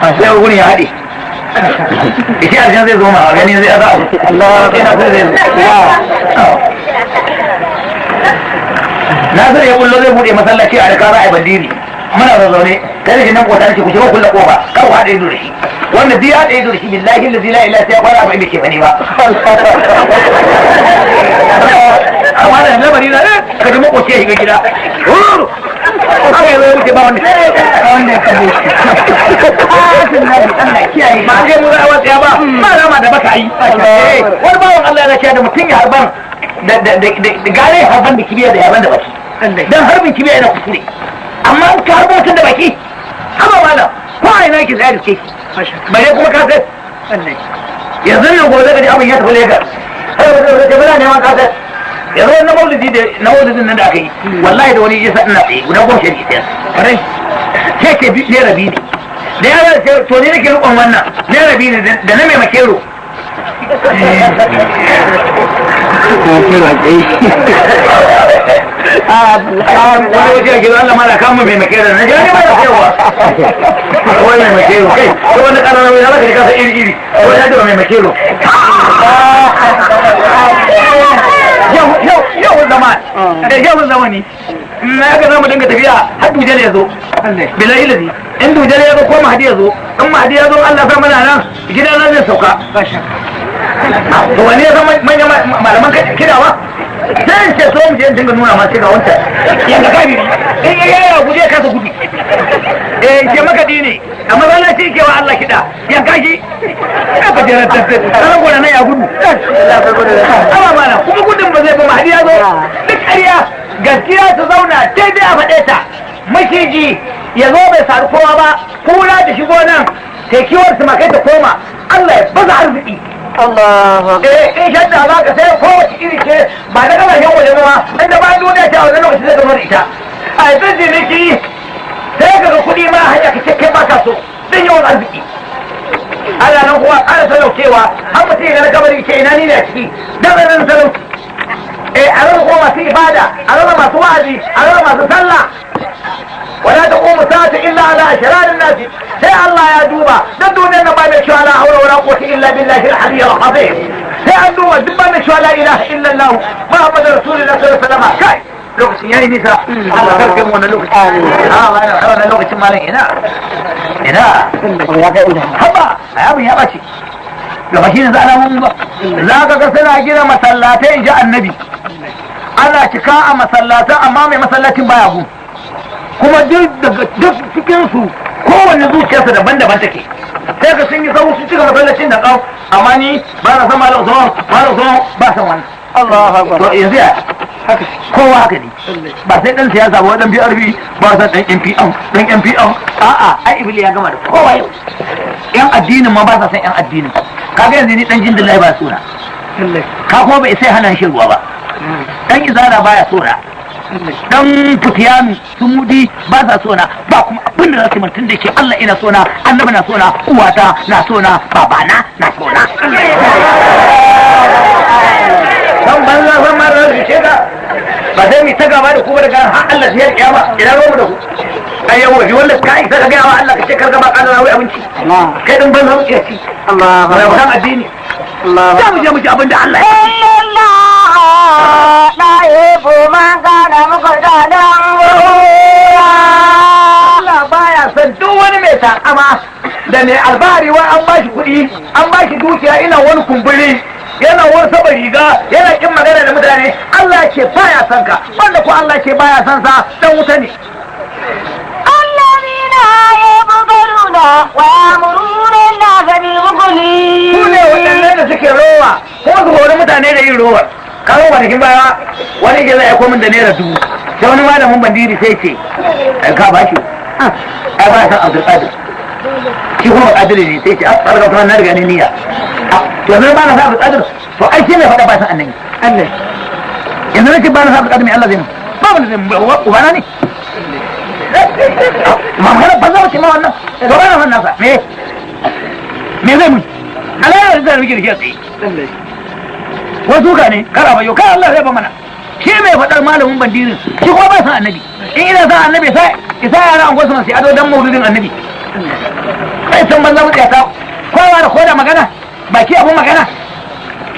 Sai wurin ya haɗe. Ishi aljan zai zo ma gani zai za Allah ina zai zai Nasir ya kullo zai bude masallaci a rika za a yi bandiri. Muna zaune kai da shi nan kota nake ku shiga kulle kofa kar ku haɗe ido da shi. Wanda duk ya haɗe ido da shi, billahi allazi la ilaha sai ya fara abin da ke bane ba. Amma da lamari na ne ka ji makoci ya shiga gida. Haka ya zo ya wuce ba wanda Wanda ya kabe shi. Allah kiyaye ba an je mu za a watsaya ba ba rama da baka yi. Wani bawan Allah yana cewa da mutum ya harban da gare harban da kibiya da harban da baki. Dan harbin kibiya yana kuskure. Amma in ka harbo mutum da baki, haba malam, ko a ina yake tsaya da ke. Bare kuma ka sai. Yanzu nan gobe zaka ji abin ya tafi Lagos. Sai wani zai bala neman kasar. Yanzu na maulidi da na maulidin nan da aka yi, wallahi da wani yasa ina tsaye guda 15 ke sayar. Sai ce ₦2 ne. Da ya ce to ne nake rikon wannan ₦2 ne da na mai makero. Wani waje a gidan Allah mala kama mai makero na jani ba da yawa. Wani mai makero kai ko wani ƙananan wani zaka ji kasa iri iri ko ya ji mai makero. Yau yau zaman yau zamani na ga zamu dinga tafiya har dujal ya zo. Bilahi lazi in dujal ya zo ko mahdi ya zo, in mahdi ya zo Allah sa mana nan gidan nan zai sauka. To wani ya san manyan malaman kiɗa ba sai in ce so mu je in dinga nuna ma sai ga wancan yanga kafiri in ya yaya guje kasa gudu. Eh ke maka dini a masallaci ke wa Allah kiɗa yanka shi ya ka jira tafi sanan gona nan ya gudu. Aba mana kuma gudun ba zai ba mahdi ya zo. Duk ƙarya gaskiya ta zauna daidai a faɗe ta. Maciji ya zo bai sari kowa ba, kura da shigo nan ta kiwon su makai ta koma. Allah ya baza arziki. Eh in shadda za ka sai kowace iri ce ba na kasashen waje ba, inda bayan duniya ce a wannan lokacin zai zama da ita. A yi ciniki sai ka ga kuɗi ma hanya ka ce kai ba ka so zan yawan arziki. Allah nan kuwa ƙara talaucewa har mutum ya ga kabari ce ina ni ne a ciki dan nan talauci. Eh a raba kuma masu ibada, a raba masu wa'azi, a raba masu sallah. Wala taqumu sa'atu illa ala ashrarin nasi. Sai Allah ya duba dan duniyar nan ba mai cewa la hawla wala quwwata illa billahi al-aliyyil azim. Sai an duba duk ba mai cewa la ilaha illa Allah Muhammadur rasulullah sallallahu alaihi wasallam. Kai lokacin yayi nisa, Allah karke mu wannan lokacin. A wannan lokacin malam ina ina haba abin ya bace gaba shi ne za a mun ba za ka ga suna gina masallatai in ji annabi ana cika a masallatan amma mai masallacin baya gu. Kuma duk cikin su kowanne zuciyarsa daban-daban take. Sai ka sun yi sau sun cika masallacin da kau amma ni ba na san malam Usman, malam Usman ba san wannan. Allahu akbar. To yanzu ya Haka. Kowa haka ne ba sai dan siyasa ba, dan PRP ba san dan NPN dan NPN a'a ai ibili ya gama da kowa yau. Yan addinin ma ba sa san yan addinin. Kaga yanzu ni dan jindillahi ba suna ka kuma bai sai hana shi ruwa ba. Dan izara baya sona, dan fitiyanu su mudi ba sa sona ba kuma abin da za su yi tun da ke Allah ina sona, annabi na sona, uwata na sona, babana na sona. San banza san ma za su ce ka ba sai mu ta gaba da ku ba daga har Allah sai ya kiyama ina ruwan mu da ku. Ai yau wani wanda ka isa ka gaya wa Allah ka ce kar gaba kana wai abinci kai dan banza mu ci. Allahu ba akbar. san addini Allahu za mu je mu ci abin da Allah ya إن الله لا يحب من كان مختالا غرورا. Allah baya son duk wani mai takama da mai albari wai an bashi kuɗi an bashi dukiya ina wani kumburi yana wani saba riga yana kin magana da mutane. Allah ce baya son ka wanda ko Allah ce baya son sa dan wuta ne. الذين يبخلون ويأمرون الناس بالبخل. Su ne waɗannan da suke rowa kuma su hori mutane da yin rowar. Kawo kwanakin baya wani ke zai aiko min da ₦1000 sai wani malamin bandiri sai ce ai ka bashi ai ba san Abdulkadir shi kuma Qadir ne sai ce a tsarka kuma na riga ni niyya. To yanzu ba na sa Abdulkadir to ai shi ne faɗa ba san annabi. Allah. Yanzu nake ba na sa Abdulkadir mai Allah zai mun ba wanda zai mun ubana ne ma magana ba za mu ce ma wannan to ba na wannan sa me me zai mun Allah ya zai rike da shi a tsaye. Wasu ka ne kara bayo kai Allah zai ba mana shi mai faɗar malamin bandirin shi kuma ba san annabi. In ina san annabi sai isa yara an gwasu masu ado dan maulidin annabi. Kai san banza mutsiyata kowa da koda magana baki abun magana.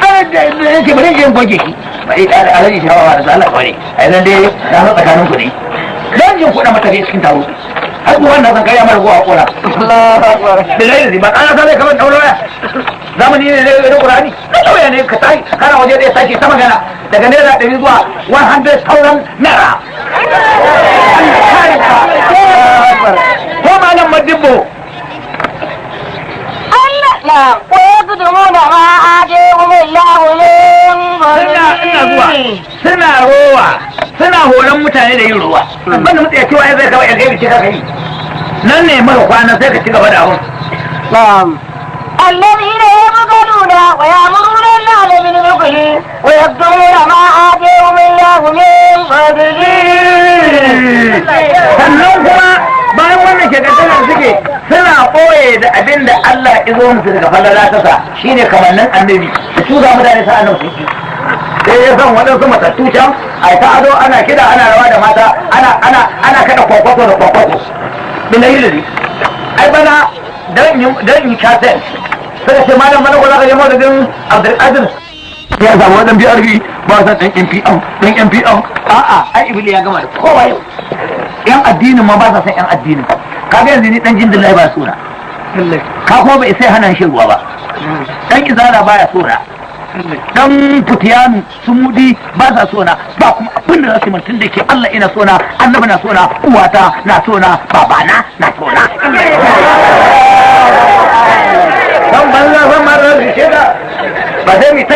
Ai da yake bari in goge shi. Bari da alhaji shawawa da Allah kware. Ai nan dai na san tsakanin ku ne. Dan jin kuɗa mata cikin taro. Har ku wannan zan kai mara gowa kora. Allahu akbar. Bilahi ba ana sai kamar dauro ya. Zamani ne na Qur'ani. Ka lauya ne ka tashi kana waje da ya tashi ta magana daga naira 100 zuwa 100,000 naira. Ko malam Madibbo Allah ويكتمون ما آتيهم الله من suna ina zuwa فضله suna rowa suna horon mutane da yin rowa banda mutsaya cewa ya zai kawai alheri ce kaka yi nan ne mara kwana sai ka ci gaba da abun. Na'am. الذين يبخلون ويأمرون الناس بالبخل ويكتمون ما آتيهم الله من فضله. Sannan kuma bayan wannan shekarun suke suna ɓoye da abin da Allah ya zo musu daga falala tasa shine kamannin annabi da cuza mutane sa annabi su sai ya san waɗansu matattu can a ta ado ana kiɗa ana rawa da mata ana ana ana kada kwakwato da kwakwato bilayi da ai bana dan yi kaset sai ce malam mana ko za ka je madadin Abdulkadir ya samu wadan PRP ba san dan NPO dan NPO a'a ai ibili ya gama da kowa yau yan addinin ma ba sa san yan addinin kaga yanzu ni dan jindin ba suna ka kuma bai sai hana shi ruwa ba dan izara baya sona dan fitiyanu sumudi ba sa sona ba kuma abin da za su yi tun da ke Allah ina sona annabi na sona uwata na sona babana na sona dan banza ban ma da ba sai mu ta